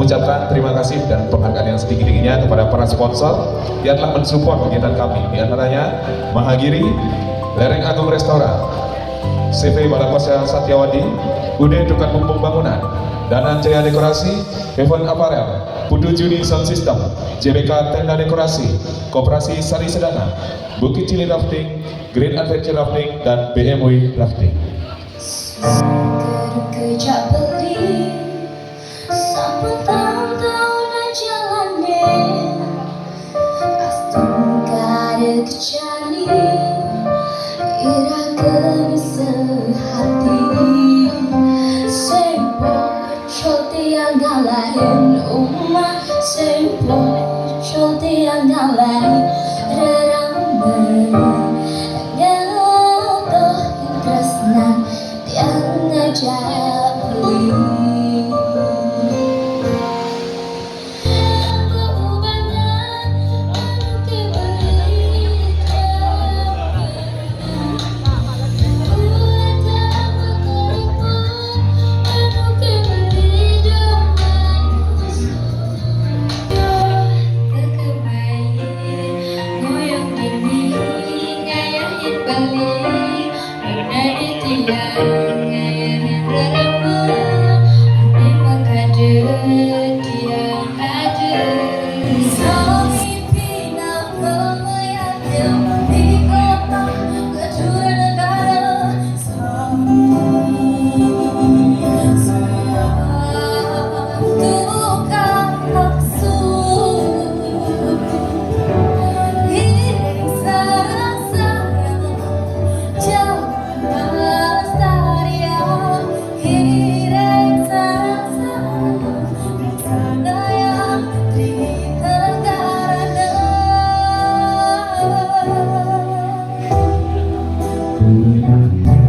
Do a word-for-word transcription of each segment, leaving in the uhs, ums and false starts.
Ucapkan terima kasih dan penghargaan yang setinggi-tingginya kepada para sponsor yang telah mensupport kegiatan kami, di antaranya Mahagiri, Lereng Agung Restoran, C V Balakosa Satyawadi, Ude Tukang Bumbung Bangunan, Danang Jaya Dekorasi, Heaven Apparel, Putu Juni Sound System, J B K Tenda Dekorasi, Koperasi Sari Sedana, Bukit Cili Rafting, Green Adventure Rafting, dan B M W Rafting. Kejak beli sampun taun-taun ajalane, astun kada kejani ira kene sehati. Sing pocol tiang ngalahin umah, sing pocol tiang ngalahin rerame. Ngetoh tresnan tiang ngajak beli.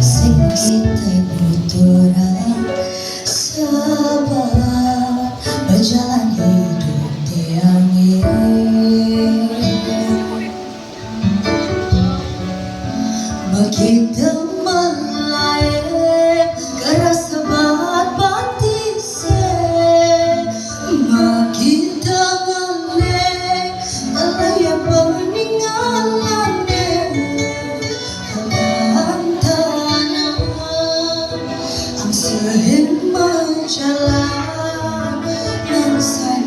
Sing kita butuh orang sabar, berjalan hidup tiang ini. Begitu mulai kerasa bat batise, makin tengene melaya peningalane. Kedahan tanah ang sehin berjalan, nang sai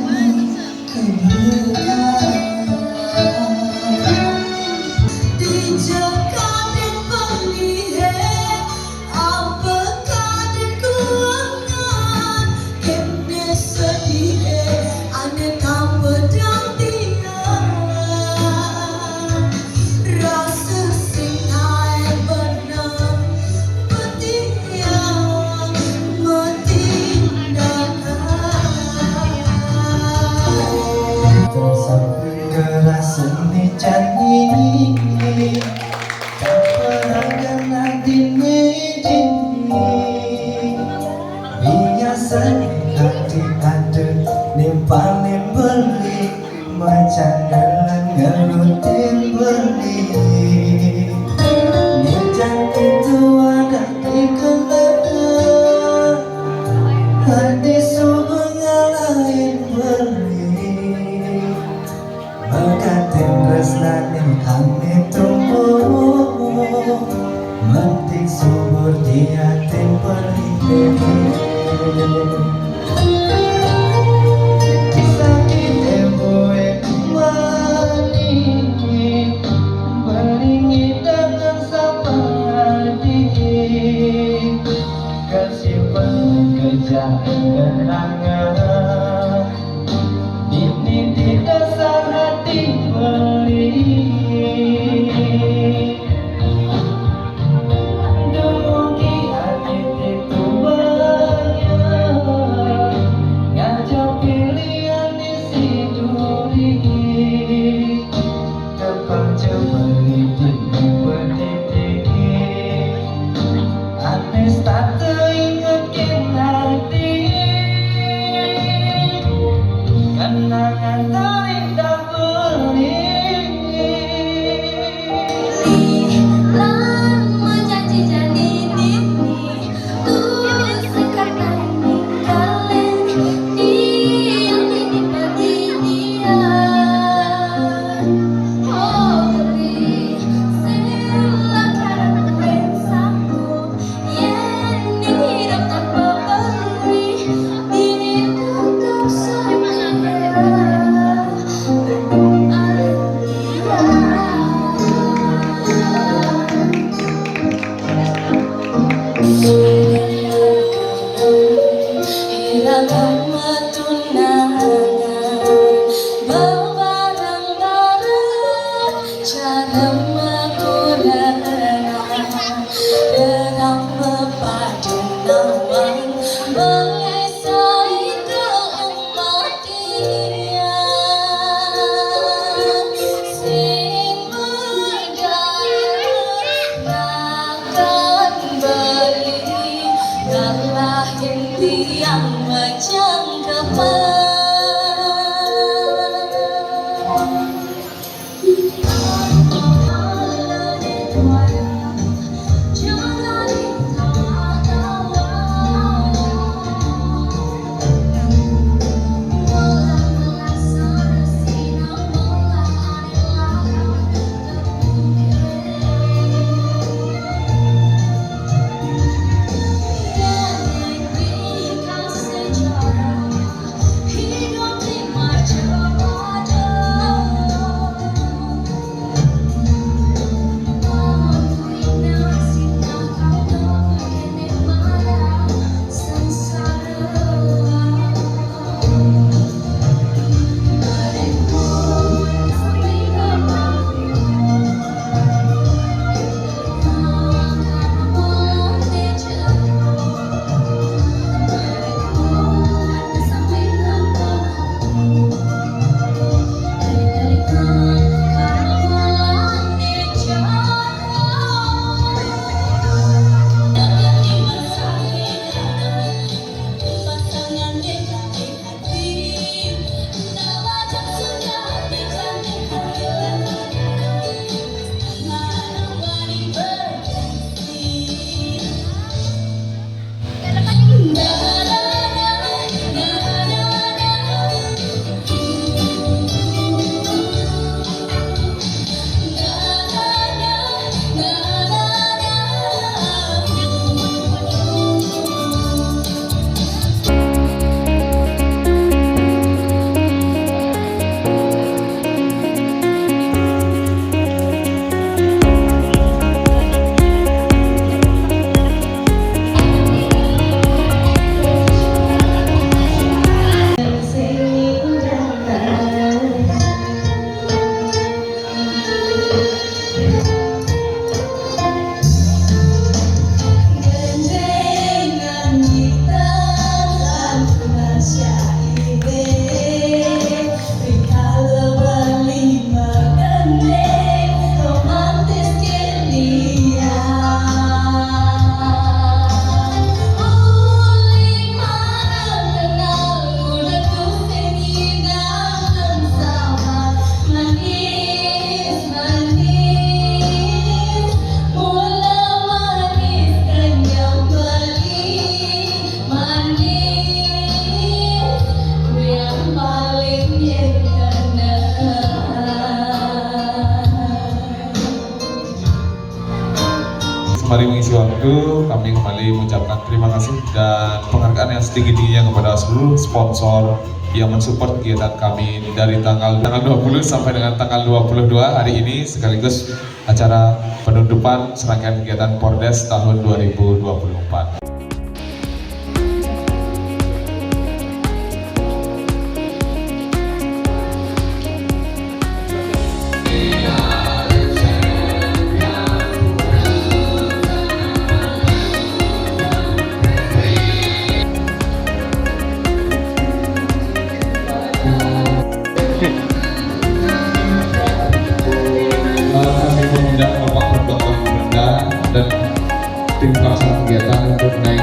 Kerasa ni jani, tak pernah kena dini jini. Biasa ni hati ada ni paling beli, macam dalam ngelutin beli. Ni jati tu ada di kena, hati subuh ngalahin beli. Makaten tresnane ane tumbuh, mentik subur diaten perih. Sakit embue mani, beringin dengan sapadi. Kasih pekerjaan kenangan. Ini di dasar hati beli. Dumugi ati itu banyak, ngajak pilihan isi duri. Terpaksa beli di petiti. Anis tak teringat ke hati, kenangan terindah beli. Lama janji-janji dini, tu sekarang ninggalin di Irama tunangan bebarang-barang, cara mengurang, terang bepadunawan, mengesai ke umat dia. Sing berdarah makan beli, kalah yang tiang macam kapal. Sembari mengisi waktu, kami kembali mengucapkan terima kasih dan penghargaan yang setinggi-tingginya kepada seluruh sponsor yang mensupport kegiatan kami dari tanggal tanggal dua puluh sampai dengan tanggal dua puluh dua hari ini, sekaligus acara penutupan serangkaian kegiatan Pordes tahun dua ribu dua puluh empat. Kami mengundang Bapak Doktor Brenda dan tim pelaksana kegiatan untuk naik